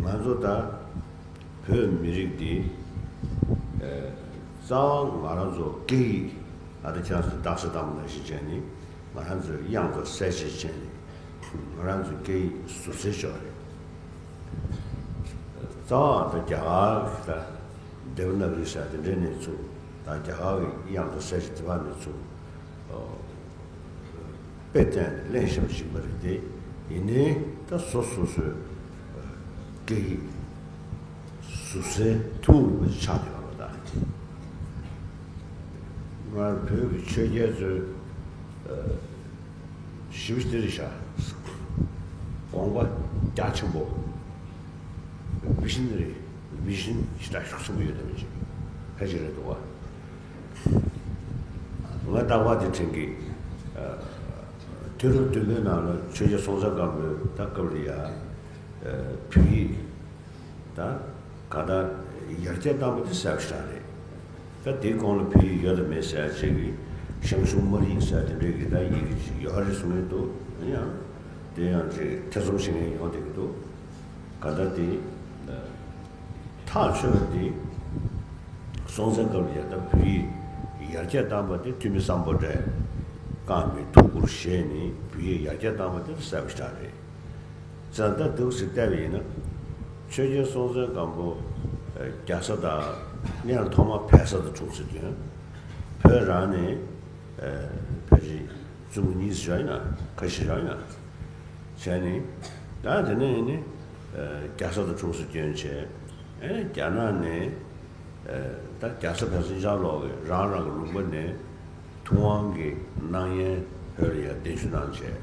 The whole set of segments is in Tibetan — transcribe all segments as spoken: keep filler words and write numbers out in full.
ང་ཚོ་ད་བོད་མི་རིགས་འདི་ཨ་རྩ་བ་ང་རང་ཚོ་སྐད་ཡིག་ཨ་ད་ཁྱེད་རང་ཚོ་རྟགས་གསལ་བཏང་བ་ནང་བཞིན་བྱས་ནས་ང་རང་ཚོའི་དབྱངས་དང་གསལ་བྱེད་བྱས་ནས་ང་རང་ཚོའི་སྐད་ཡིག་ཟུར་སེལ་ཆོག་རེད། རྩ་བ་ད་རྒྱ་གར་གྱི་ད་དེ་བ་ན་གི་ས་དེ་འདྲའི་གནས་ཚུལ་ད་རྒྱ་གར་གྱི་དབྱངས་དང་གསལ་བྱེད་དེ་བ་ནས་ཚུལ། དཔེ་བསྟན་ནས་གླེང་བཞིན་པ་ཞིག་མ་རེད་དེ། ཡིན་ནའི་ད་སོ་སོ་སོའི་སྐད་ཡིག་ཟུར་སེལ་ཐུབ་པ་ཆགས་བསྡད་པ་ལ་ད། ང་བོད་ཀྱི་ཆོས་རྒྱལ་ཚོའི་ཞིབ་འཇུག་རེད་ཤག་དགོངས་པ་རྒྱ་ཆེན་པོ། བི་ཤིན་རེད། བི་ཤིན་ཞེ་དྲག་ཤུགས་ཆེན་པོ་ཡོད་དམ་ཅིག་ཕལ་ཆེར་རེད་འདུག་བ། ང་རྟག་པར་དེ་དྲན་གི། དུས་རབས་བདུན་པའི་ནང་ལ་ཆོས་རྒྱལ་སྲོང་བཙན་སྒམ་པོའི་ད་སྐབས་ལ་ཡ། བོད་ཡིག་ད་ག་ད་ཡར་རྒྱས་བཏང་བ་དེ་གསལ་པོ་ཞིག་རེད། ད་དེའི་གོང་ལ་བོད་ཡིག་ཡོད་དམ་མེད་ཟེར་ཡ་ཅིག་གི་ཞང་ཞུང་སྨར་ཡིག་ཟེར་དེ་འདྲའི་གི་ད་ཡི་གེ་ཅིག་ཡོད་རེད་གསུང་གི་འདུག་ཡང་དེ་ཡང་ཅིག་ཐེ་ཚོམ་བྱེད་མཁན་ཡོང་བསྡད་ཀྱི་འདུག་ག་ད་དེ་ཐག་ཆོད་པ་དེ་སྲོང་བཙན་སྐབས་ལ་ཡ་ད་བོད་ཡིག་ཡར་རྒྱས་བཏང་བ་དེ་ཐོན་མི་སམ་བྷོ་ཊས་བཀང་བའི་ཐུགས་ཁུར་བཞེས་ནས་བོད་ཡིག་ཡར་རྒྱས་བཏང་བ་དེ་གསལ་པོ་ཞིག་རེད། བཙན་ད་འདུག་སེ་བལྟས་པ་ཡིན་ན། ཆོས་རྒྱལ་སྲོང་བཙན་སྒམ་པོ་རྒྱ་བཟའ་དང་སྔོན་ཐོག་མ་བལ་བཟའ་དང་འཁྲུངས་ཟིན་དུས། བོད་རང་ནས་ཕལ་ཆེར་བཙུན་མོ་གཉིས་སུ་བཞག་ཡིན་ན་ཁ་ཤས་བཞག་ཡིན་ན། བྱས་ནས་ད་དེ་ནས་ནི་རྒྱ་བཟའ་དང་འཁྲུངས་སུ་བསྐྱོན་བྱས། ཨེ་རྒྱ་ནག་ནས་ད་རྒྱ་བཟའ་བལ་བཟའ་གཉིས་ཆར་ལོག་གིས་རང་རང་གི་ལུང་པ་ནས་ཐུབ་དབང་གི་གནང་ཡན་བོད་ལ་ཡང་གདན་ཞུ་གནང་བྱས།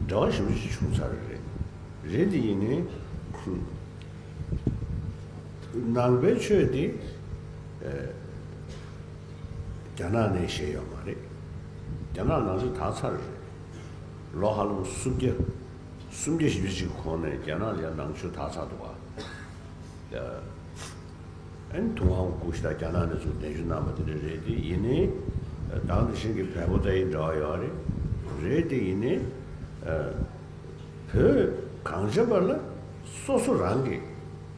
འབྲེལ་བ་ཞེ་པོ་ཅིག་བྱུང་ཚར་རེད། རེད་དེ་ཡིན་ནའི་ནང་པའི་ཆོས་དེ་རྒྱ་ནག་ནས་བཤད་ཡོད་མ་རེད། རྒྱ་ནག་ནང་ཆོས་དར་ཚར་རེད། ལོ་ཧ་ལམ་སུམ་བརྒྱ་སུམ་བརྒྱ་བཞི་བཅུ་ཅིག་གི་གོང་ནས་རྒྱ་ནག་ལ་ཡང་ནང་ཆོས་དར་ཚར་འདུག་བ། ཨན་ཐུབ་དབང་སྐུ་ཞབས་རྒྱ་ནག་ནས་ཚུར་གདན་ཞུ་གནང་བ་དེ་འདྲ་རེད་དེ་ཡིན་ནའི། ད་ནི་ཤིང་གི་བལ་པོ་ད་ཡིན་འདྲ་བ་ཡོད་རེད། རེད་དེ་ཡིན་ནའི། བོད་གངས་ཅན་པ་ལ་སོ་སོ་རང་གི་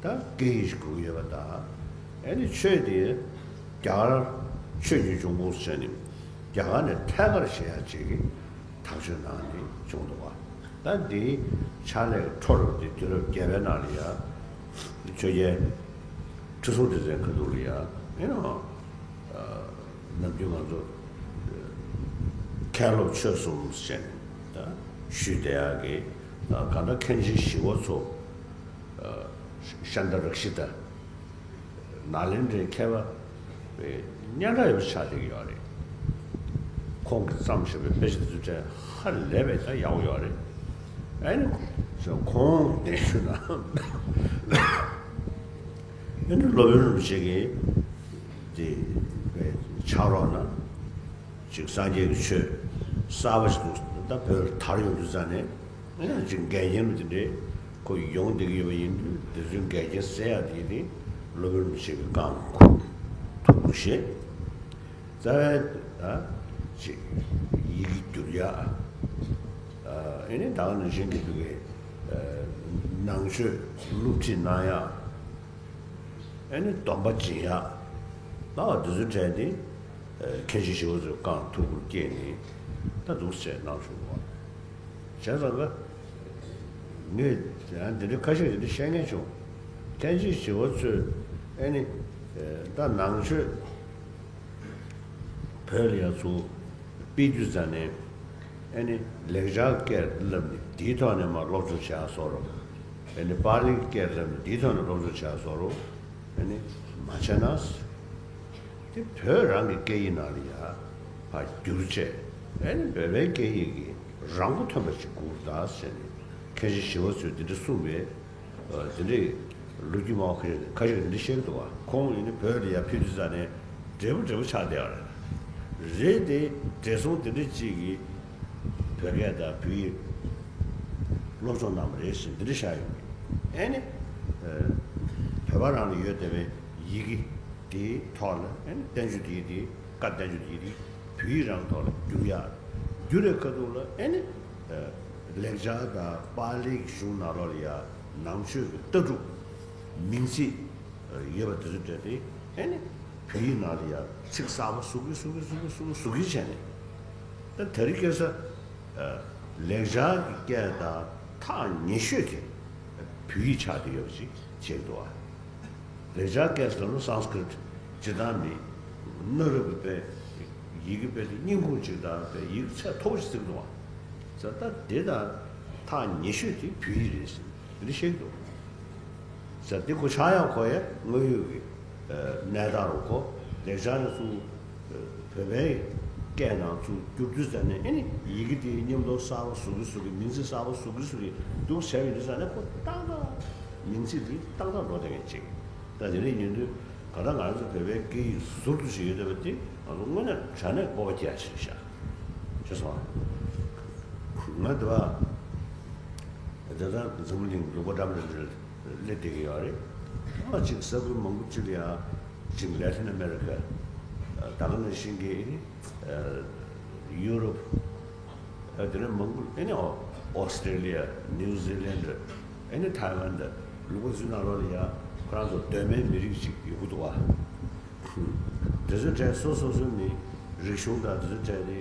ད་སྐད་ཡིག་ཞིག་དགོས་ཀྱི་ཡོད་པ་ད། ཨ་ནི་ཆོས་དེ་རྒྱ་གར་ཆོས་ཀྱི་འབྱུང་ཁུངས་སུ་བྱས་ནས་རྒྱ་གར་ནས་ཐད་ཀར་བཤད་ཡ་ཅིག་གི་ཐག་གཅོད་གནང་ནས་བྱུང་འདུག་བ། ད་འདིའི་ཕྱག་ལས་འཕྲོ་རབ་དེ་དུས་རབས་བརྒྱད་པའི་ནང་ལ་ཡ། ཆོས་རྒྱལ་ཁྲི་སྲོང་ལྡེ་བཙན་ཁ་ཐུག་ལ་ཡ། ཨེ་ནོ། ནམ་རྒྱུན་ང་ཚོ་མཁན་སློབ་ཆོས་གསུམ་ཟེར་ནས་ད་ཞུས་བསྡད་ཡག་གི་གང་ལྟར་མཁན་ཆེན་ཞི་བ་འཚོ། ཤཱནྟ་རཀྵི་ཏ། ནཱ་ལེནྡྲའི་མཁས་པ་སྙན་གྲགས་ཡོད་པ་ཆགས་བསྡད་ཀྱི་ཡོད་རེད། ཁོང་གིས་བརྩམས་བཞག་པའི་དཔེ་ཆ་དེ་ཚོ་ཧ་ལས་པའི་ད་ཡག་པོ་ཡོད་རེད། ཨ་ནི་ཁོང་གདན་ཞུ་ན་ཨ་ནི་སློབ་དཔོན་རིན་པོ་ཆེ་གིས་དེ་ཕྱག་རོགས་གནང་། ཅིག་སངས་རྒྱས་ཀྱི་ཆོས་གསར་པ་ཞིག་ད་བོད་ལ་དར་ཡོང་དུས་ཙང་ནས་ཅིག་འགལ་རྐྱེན་དེ་འདྲས་ཁོ་ཡོང་བསྡད་ཀྱི་ཡོད་པ་ཡིན་དུས་དེ་ཚོའི་འགལ་རྐྱེན་སེལ་ཡག་དེ་ནི་སློབ་དཔོན་རིན་པོ་ཆེ་གི་བཀའ་དགོངས་ཐུགས་ཁུར་བཞེས། རྩ་བའི་ད་ཅིག་ཡི་གེ་བསྒྱུར་ཡག་ཨ་ནི་ད་ག་ནང་བཞིན་གྱི་དུ་གི་ནང་ཆོས་སློབ་ཁྲིད་གནང་ཡག་ཨ་ནི་སྡོམ་པ་སྦྱིན་ཡག་ལ་འདི་ཚོའི་གྲས་དེ་མཁན་ཆེན་ཞི་བ་འཚོས་བཀའ་ཐུགས་ཁུར་བསྐྱེད་ནས་ད་འདུག་སེ་གནང་བྱུང་བ། བྱས་ཙང་ཀ་ངས་ཡང་འདི་འདྲའི་ཁ་ཤས་འདི་འདྲ་བཤད་མཁན་བྱུང་། མཁན་ཆེན་ཞི་བ་འཚོས་ཨ་ནི་ད་ནང་ཆོས་བོད་ལ་ཡང་ཚུར་སྤེལ་དུས་ཙང་ནས། ཨ་ནི་ལེགས་སྦྱར་སྐད་བསླབས་ནས་དེའི་ཐོག་ནས་མར་སློབ་སྦྱོང་བྱ་བཟོ་རོགས། ཨ་ནི་པཱ་ལིའི་སྐད་བསླབས་ནས་དེའི་ཐོག་ནས་སློབ་སྦྱོང་བྱ་བཟོ་རོགས། ཨ་ནི་མ་བྱས་ན། དེ་བོད་རང་གི་སྐད་ཡིག་ནང་ལ་ཡ་ཕར་བསྒྱུར་བྱས། ཨ་ནི་བོད་པའི་སྐད་ཡིག་གི་རང་མགོ་ཐོན་པ་ཞིག་དགོས་ད་ཟེར་ནས་མཁན་ཆེན་ཞི་བ་འཚོས་འདི་འདྲ་གསུངས་པས། ཨ་དེ་འདྲའི་ལོ་རྒྱུས་མང་པོ་ཁ་ཤས་ཁ་ཤས་འདི་འདྲ་བཤད་ཀྱི་འདུག་བ། ཁོང་ཡིན་ན་བོད་ལ་ཡར་ཕེབས་དུས་ཙ་ནས་འབྲས་བུ་འབྲས་བུ་ཆགས་བསྡད་པ་རེད། རེད་དེ་བགྲེས་སོང་དེ་འདྲ་གཅིག་གིས་བོད་སྐད་དང་བོད་ཡིག་སློབ་སྦྱོང་གནང་བ་རེད་ཟེར་འདི་འདྲ་བཤད་ཡོང་གི། ཨེ་ནི་ཨ་བོད་པ་རང་ལ་ཡོད་བསྡད་པའི་ཡི་གེ་དེའི་ཐོག་ལ་ཨེ་ནི་བསྟན་བཅོས་དེ་དེ་བཀའ་བསྟན་བཅོས་དེ་དེ་བོད་ཡིག་རང་ཐོག་ལ་བསྒྱུར་ཡག་བསྒྱུར་བའི་ཁ་ཐུག་ལ་ཨེ་ནི་ཨ་ལེགས་སྦྱར་དང་པཱ་ལིའི་གཞུང་ནང་ལོགས་ལ་ཡ་ནང་ཆོས་ཀྱི་ལྟ་གྲུབ་ མིང་ཚིག་ཡོད་པ་དེ་ཚོ་སྤྲད་དེ། ཨེ་ནི་བོད་ཡིག་ནང་ལ་ཡང་ཚིག་གསར་པ་བཟོ་གི་བཟོ་གི་བཟོ་གི་བཟོ་གི་བཟོ་གི་བྱས་ནས། ད་དེ་རིང་ཁ་སང་ལེགས་སྦྱར་གྱི་སྐད་དང་ཐག་ཉེ་ཤོས་དེ་བོད་ཡིག་ཆགས་བསྡད་ཡོད་པ་ཅིག་བྱེད་འདུག་ཨ། ལེགས་སྦྱར་སྐད་ཟེར་ན་སཾ་སྐྲྀ་ཏ་སྤྱིར་བཏང་མི་གནའ་རབས་ཀྱི་དཔེ་ཡི་གེ་དཔེ་དེ་རྙིང་ཁུངས་ཅིག་དང་དཔེ་ཡིག་ཚད་མཐོ་པོ་ཞིག་བརྩི་གི་འདུག་བ། ཟེར་ད་དེ་དང་ཐག་ཉེ་ཤོས་དེ་བོད་ཡིག་རེད་ཟེར་དེ་འདྲ་བཤད་ཀྱི་འདུག་ཟེར་དེ་གོ་ཆག་ཡང་གོ་ཡ་དངོས་ཡོད་ཀྱི་གནས་སྟངས་རུ་གོ། ལེགས་སྦྱར་ནས་ཚུར་བོད་པའི་སྐད་ནང་ཚུར་བསྒྱུར་དུས་ཙམ་ནས་ཨེ་ནི་ཡི་གེ་དེ་མཉམ་དུ་གསར་པ་བཟོ་གི་བཟོ་གི་མིང་ཚིག་གསར་པ་བཟོ་གི་བཟོ་གི་འདུག་བྱས་པའི་དུས་ཙམ་ནས་ཁོ་ཏག་ཏག་མིང་ཚིག་དེ་ཏག་ཏག་འགྲོ་བསྡད་མཁན་ཅིག་ད་དེ་འདྲ་ཡིན་དུས་ག་ད་ང་རང་ཚོ་བོད་པའི་སྐད་ཡིག་ཟུར་དུ་ཞིག་ཡོད་བསྡད་པ་དེ་ང་ཚོ་དངོས་གནས་དྲང་གནས་སྤོབས་པ་སྐྱེ་ཡ་ཞིག་རེད་ཤག་ཅེས་སོང་། ང་འདི་བ་དེ་ལྟར་འཛམ་བུ་གླིང་ལུང་པ་འདྲ་མི་འདྲ་འདིར་སླེབས་བསྡད་ཀྱི་ཡོད་རེད། ཨ་ཅིག་ས་ཁུལ་མང་པོ་ཅིག་ལ་ཡང་ཅིག་ལེ་ཐིན་ཨ་མེ་རི་ཁ། ད་ག་ནང་བཞིན་གྱི་ཡུ་རོབ། དེ་ནས་མང་པོ་ཨེ་ནི་ཨོ་སི་ཀྲེ་ལི་ཡ། ནིའུ་ཛི་ལན་ཨེ་ནི་ཐའེ་ཝན་དུ་ལུང་པ་ཚོའི་ནང་ལོགས་ལ་ཡང་ཁོ་རང་ཚོ་གདོད་མའི་མི་རིགས་ཅིག་ཡོད་ཀྱི་འདུག་བ། དེ་ཚོའི་གྲས་སོ་སོ་སོའི་མི་རིག་གཞུང་དང་དེ་ཚོའི་གྲས་དེ་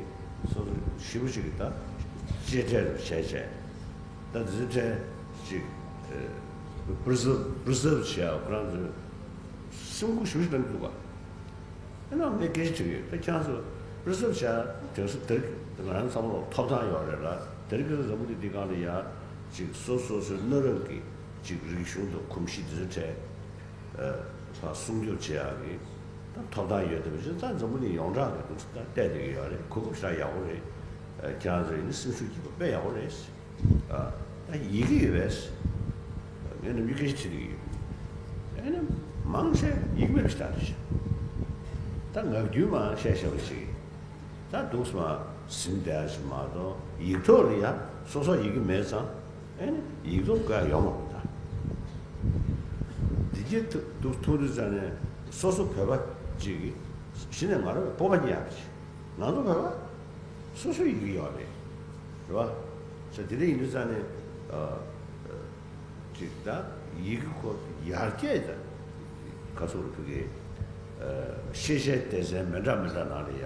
སོ་སོ་ཞེ་པོ་ཅིག་གིས་ད་གཅེས་སྤྲས་རུ་བྱས་བྱས། ད་དེ་ཚོའི་གྲས་ཅིག་པི་རི་སརབ་པི་རི་སརབ་བྱས་ཁོ་རང་ཚོའི་སེམས་ཁུར་ཞེ་པོ་ཅིག་བཏང་གི་འདུག་བ། ཨ་ནི་ངས་སྐད་ཆ་དྲིས་ཡོད། ད་ཁྱེད་ཚོ་པི་རི་སརབ་བྱས་དེང་སང་དེར་ང་རང་ཚང་མ་ལ་ཐོབ་ཐང་ཡོད་རེད་ལ། དེ་རིང་ཁ་སང་འཛམ་བུ་གླིང་འདི་སྒང་ལ་ཡ་ཅིག་སོ་སོ་སོའི་གནའ་རབས་ཀྱི་ཅིག་རིག་གཞུང་དང་གོམས་གཤིས་དེ་ཚོའི་གྲས་ཕར་སྲུང་སྐྱོབ་བྱེད་ཡག་གི་ད་ཐོབ་ཐང་ཡོད་བསྡད་པ་ཅིག་ད་འཛམ་བུ་གླིང་ཡོངས་གྲགས་ཀྱི་འདུག་ད་བལྟས་བསྡད་ཀྱི་ཡོད་རེད། གོ་སྐབས་ཞེ་དྲག་ཡག་པོ་རེད། ཁྱེད་རང་ཚོ་ཡིན་ན་སེམས་ཤུགས་སྐྱེད་པ་དཔེ་ཡག་པོ་རེད། ད་ཡི་གེ་ཡོད་པས། ངས་ནམ་རྒྱུན་སྐད་ཆ་དྲིས་ཀྱི་ཡོད། ཨེ་ནི་མང་ཆེ་ཡི་གེ་མེད་པ་ཞིག་ད་རེད། ད་ངག་རྒྱུན་མ་བཤད་བཤད་པ་ཞིག་ད་འདུག་སེ་མ་ཟིན་བསྡད་ཡ་ཞིག་མ་གཏོགས་ཡིག་ཐོག་ལ་ཡ་སོ་སོ་ཡི་གེ་མེད་ཙང་ཨེ་ནི་ཡིག་ཐོག་བཀོད་ཡ་ཡོད་མ་རེད་ད། འདི་གྱད་ཐུག་ཐུག་དུས་ཙང་ནས་སོ་སོ་བོད་པ་ཅིག་གིས་གཞི་ནས་ང་རང་ལ་སྤོབས་པ་སྐྱེ་ཡ་རེད། ང་ཚོ་བོད་པ་སོ་སོའི་ཡི་གེ་ཡོད་རེད། རེད་བ། ས་དེ་འདྲ་ཡིན་དུས་ཙང་ནས་ཨ། ཅིག་ད་ཡི་གེ་ཁོ་ཡར་རྒྱས་ད་ག་ཚོད་རེད་ཕ་གི། ཤེས་བྱའི་སྡེ་ཚན་མི་འདྲ་མི་འདྲ་ནང་ལ་ཡ་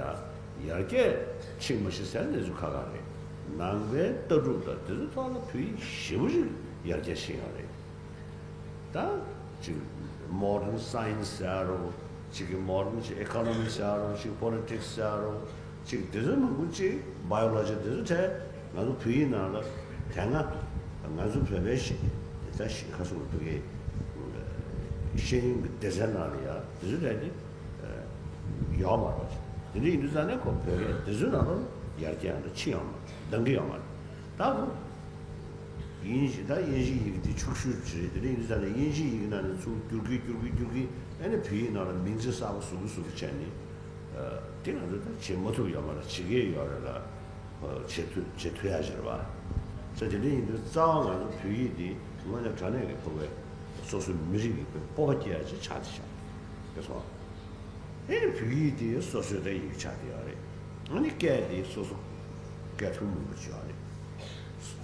ཡར་རྒྱས་ཕྱིན་མ་ཤི་ཟེར་གནས་ཚུལ་ཁག་ཁག་རེད། ནང་པའི་ལྟ་གྲུབ་དང་དེ་ཚོ་ཐོག་ལ་བོད་ཡིག་ཞེ་པོ་ཅིག་ཡར་རྒྱས་ཕྱིན་ཡོད་རེད། ད་ཅིག་modern science ཟེར་རོ། ཅིག་གི་modern ཅིག་economy ཟེར་རོ། ཅིག་politics ཟེར་རོ། ཅིག་དེ་ཚོ་མང་པོ་ཅིག་biology དེ་ཚོ་གྲས་ང་ཚོ་བོད་ཡིག་ནང་ལ་དེ་སྔ་ང་ཚོ་བོད་པའི་ཤེས་ད་ཤེས་ཁ་སོང་བོད་ཀྱི་ཤེས་ཡོན་གྱི་སྡེ་ཚན་ནང་ལ་ཡ་དེ་ཚོ་གྲས་དེ་ཡོད་མ་རེད། དེ་འདྲ་ཡིན་དུས་ཙང་ནས་ཁོ་བོད་སྐད་དེ་ཚོའི་ནང་ལ་ཡར་རྒྱས་ཡང་ད་ཕྱིན་ཡོད་མ་རེད། འདང་གི་ཡོད་མ་རེད། ད་ཁོ་དབྱིན་ཇི་ད་དབྱིན་ཇི་ཡི་གེ་དེ་ཕྱུག་ཤོས་ཅིག་རེད། དེ་འདྲ་ཡིན་དུས་ཙང་ནས་དབྱིན་ཇི་ཡི་གེ་ནང་ནས་ཚུར་བསྒྱུར་གི་བསྒྱུར་གི་བསྒྱུར་གི་ཨ་ནི་བོད་ཡིག་ནང་ལ་མིང་ཚིག་གསར་པ་བཟོ་གི་བཟོ་གི་བྱས་ནས། དེ་ང་ཚོ་ད་བྱེད་མ་ཐུབ་ཡོད་མ་རེད། བྱེད་ཀྱི་ཡོད་རེད་ལ། བྱེད་ཐུབ་བྱེད་ཐུབ་ཡ་ཞིག་རེད་བ། ས་དེ་འདྲ་ཡིན་དུས་རྩ་བ་ང་ཚོ་བོད་ཡིག་འདི་དངོས་གནས་དྲང་གནས་ཀྱི་ཕོ་བའི་སོ་སོའི་མི་རིགས་ཀྱི་སྤོབས་པ་སྐྱེ་ཡ་ཅིག་ཆགས་བསྡད་ཤག་དེ་སོང་། ཨེ་བོད་ཡིག་འདི་སོ་སོའི་ད་ཡིག་ཆགས་བསྡད་ཡོད་རེད། ཨ་ནི་སྐད་འདི་སོ་སོ་སྐད་ཐུང་མང་པོ་ཅིག་ཡོད་རེད།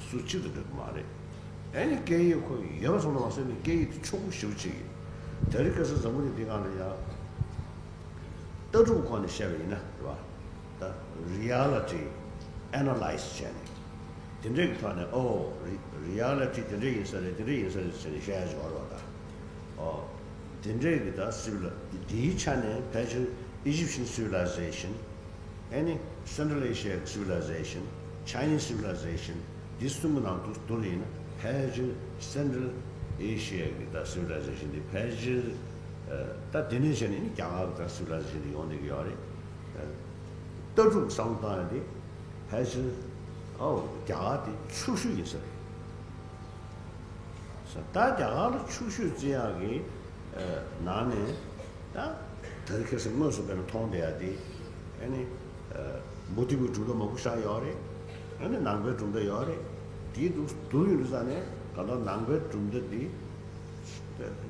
སུ་གཅིག་ཏུ་འགྲིག་གི་མ་རེད། ཨ་ནི་སྐད་ཡིག་ཁོ་ཡོད་པ་སོང་ན་མ་ཟད་ནས་སྐད་ཡིག་དེ་ཕྱུག་པོ་ཞེ་པོ་ཅིག་ཡིན། དེ་རིང་ཁ་སང་འཛམ་བུ་གླིང་འདི་སྒང་ལ་ཡ། ལྟ་གྲུབ་སྐོར་ནས་བཤད་པ་ཡིན་ན་རེད་བ། ད་reality analyze བྱས་ནས། དེ་འདྲའི་གི་ཐོག་ནས་ཨོ་རི་reality དེ་འདྲ་ཡིན་ས་རེད། དེ་འདྲ་ཡིན་ས་རེད་ཟེར་ནས་བཤད་ཡ་ཅིག་ཡོད་རེད་བ་ད། ཨོ། དེ་འདྲའི་གི་ད་civil དེའི་ཆ་ནས་ཕལ་ཆེར་Egyptian civilization ཨ་ནི་Central Asia civilization, Chinese civilization འདི་གསུམ་གི་ནང་དུ་བསྡུར་ཡིན་ན་ཕལ་ཆེར་Central Asia གི་ད་civilization འདི་ཕལ་ཆེར་ད་དེ་ནས་བྱས་ནས་ནི་རྒྱ་གར་གི་ད་civilization འདི་ཡོང་བསྡད་ཀྱི་ཡོད་རེད། ལྟ་གྲུབ་བསམ་བློ་བཏང་ཡ་འདི་ཕལ་ཆེར་ཨོ་རྒྱ་གར་དེ་ཕྱུག་ཤོས་ཡིན་ས་རེད། ད་རྒྱ་གར་ལ་ཕྱུག་ཤོས་བརྩི་ཡག་གི་ནང་ནས་ད་དེ་རིང་ཁ་སང་དངོས་སུ་དཔེར་ན་མཐོང་བསྡད་ཡ་དེ་ཨ་ནི་མུ་སྟེགས་པའི་གྲུབ་མཐའ་མང་པོ་ཞིག་ཡོད་རེད། ཨ་ནི་ནང་པའི་གྲུབ་མཐའ་ཡོད་རེད། དེའི་འདུག་འདུག་ཡོང་དུས་ཙང་ནས་གང་ལྟར་ནང་པའི་གྲུབ་མཐའ་འདི་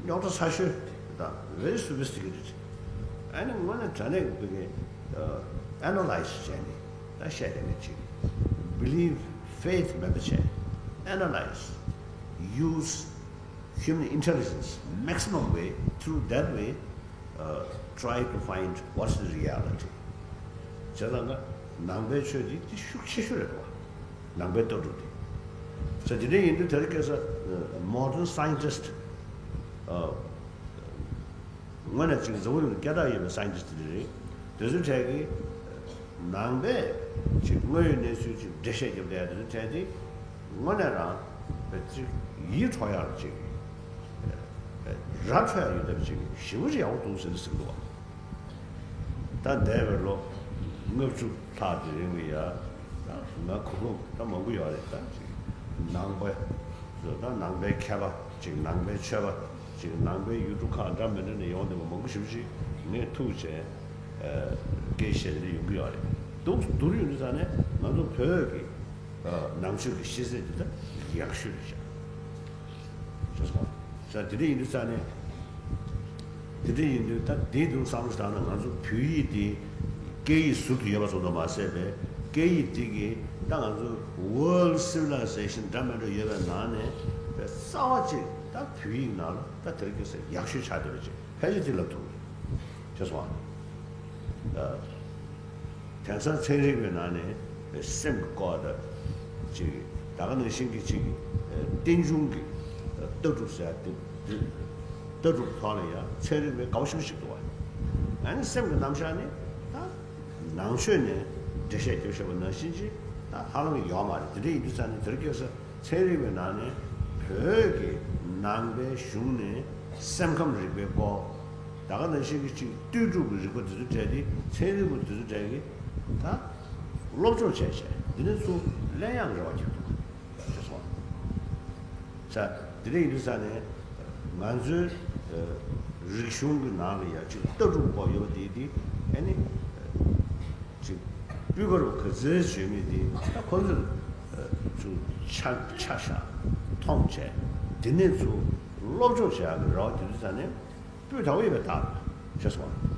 རྙོག་དྲ་ཚ་ཤོས་དང་very sophisticated ཨ་ནི་དངོས་གནས་དྲང་གནས་ཀྱི་ཕ་གི་analyze བྱས་ནས་ད་བཤད་བསྡད་མཁན་ཅིག believe faith མེད་པ་བྱས། Analyze, use human intelligence maximum way, through that way, uh, try to find what's the reality. བྱས་ཙང་ང་ནང་པའི་ཆོས་འདི་དེ་ཤུགས་ཆེ་ཤོས་རེད་འདུག་བ། ནང་པའི་ལྟ་གྲུབ་དེ། ས་དེ་འདྲ་ཡིན་དུས་དེ་རིང་ཁ་སང་modern scientist, uh, དངོས་གནས་ཅིག་འཛམ་བུ་གླིང་སྐད་གྲགས་ཡོད་པའི་scientist དེ་རེད། དེ་ཚོའི་གྲས་ཀྱིས་ནང་པའི་ཅིག་དངོས་ཡོད་གནས་ཚུལ་ཅིག་འགྲེལ་བཤད་རྒྱབ་བསྡད་ཡ་དེ་ཚོའི་གྲས་དེ་དངོས་གནས་རང་ཅིག་ཡིད་འཕྲོག་ཡ་ལ་ཅིག་ར་འཕྲོད་ཡ་ཡོད་བསྡད་པ་ཅིག་ཞེ་པོ་ཅིག་ཡག་པོ་འདུག་ཟེར་ནས་ཟེར་གི་འདུག་བ། ད་འདས་པའི་ལོ་ལྔ་བཅུ་ལྷག་དེ་རིང་ལ་ཡ། ད་ང་གོ་སློབ་ད་མང་པོ་ཡོད་རེད། ད་ཅིག་ནང་པ་ད་ནང་པའི་མཁས་པ་ཅིག་ནང་པའི་ཆོས་པ་ཅིག་ནང་པའི་ཡུལ་གྲུ་ཁག་འདྲ་མི་འདྲ་ནས་ཡོང་བསྡད་པ་མང་པོ་ཞེ་པོ་ཅིག་ངས་ཐུག་བྱས་སྐད་བཤད་དེ་ཡོང་གི་ཡོད་རེད། འདུག་འདུག་ཡོང་དུས་ཙང་ནས་ང་ཚོ་བོད་ཀྱི་ནང་ཆོས་ཀྱི་ཤེས་ཚད་འདི་ད་ཡག་ཤོས་རེད་ཤག་ཤེས་སོང་། ས་དེ་འདྲ་ཡིན་དུས་ས་ནས། དེ་འདྲ་ཡིན་དུས་ད་དེའི་དུས་བསམ་བློ་བཏང་ན་ང་ཚོ་བོད་ཡིག་དེ་སྐད་ཡིག་ཟུར་དུ་ཡོད་པ་ཙམ་དུ་མ་ཟད་པའི་སྐད་ཡིག་དེ་གིས་ད་ང་ཚོ་world civilization འདྲ་མི་འདྲ་ཡོད་པའི་ནང་ནས་རྩ་བ་གཅིག་ད་བོད་ཡིག་ནང་ལ་ད་དེ་རིང་ཁ་སང་ཡག་ཤོས་ཆགས་བསྡད་པ་ཅིག་ཕལ་ཆེར་དེ་ལབ་ཐུབ་ཀྱི་རེད། ཤེས་སོང་ཨ། དེང་སང་ཚན་རིག་པའི་ནང་ནས་སེམས་ཀྱི་སྐོར་དང་ཅིག་ད་ག་ནང་བཞིན་གྱི་ཅིག་རྟེན་འབྱུང་གི་ལྟ་གྲུབ་ཟེར་ཡ་དེ་དེ་ལྟ་གྲུབ་ཐོག་ལ་ཡང་ཚན་རིག་པས་དགའ་པོ་ཞེ་པོ་ཞིག་འདུག་བ། ཨ་ནི་སེམས་ཀྱི་རྣམ་གཞག་ནི་ད་ནང་ཆོས་ནས་འགྲེལ་བཤད་རྒྱབ་བཞག་པ་ནང་བཞིན་ཅིག་ད་ཧ་ལམ་ཡོད་མ་རེད། དེ་འདྲ་ཡིན་དུས་ཙང་ནས་དེ་རིང་ཁ་སང་ཚན་རིག་པའི་ནང་ནས་བོད་ཀྱི་ནང་པའི་གཞུང་ནས་སེམས་ཁམས་རིག་པའི་སྐོར། ད་ག་ནང་བཞིན་གྱི་ཅིག་ལྟོས་གྲུབ་ཀྱི་རིག་པ་འདི་ཚོ་གྲས་དེ་ཚན་རིག་པ་འདི་ཚོ་གྲས་ཀྱིས་ད་སློབ་སྦྱོང་བྱས་བྱས་འདི་ནས་ཚུར་ལེན་ཡག་གི་རེ་བ་བརྒྱབ་འདུག་ཅེས་གསུངས། ས་འདི་འདྲ་ཡིན་དུས་ས་ནས་ང་ཚོའི་རིག་གཞུང་གི་ནང་ལ་ཡང་ཅིག་ལྟ་གྲུབ་སྐོར་ཡོད་པ་དེ་དེ་ཨ་ནི། ཅིག་སྤུས་ཀ་རུ་ག་ཚོད་བྱོས་མི་དེ་ད་ཁོ་ཚོས་ཚུར་ཆ་ཆ་བཞག་མཐོང་བྱས་དེ་ནས་ཚུར་སློབ་སྦྱོང་བྱེད་ཡག་གི་རེ་བ་དེ་དུས་ཙང་ནས་སྤུས་དག་པོ་ཡོད་པའི་རྟགས་རེད་ཤེས་སོང་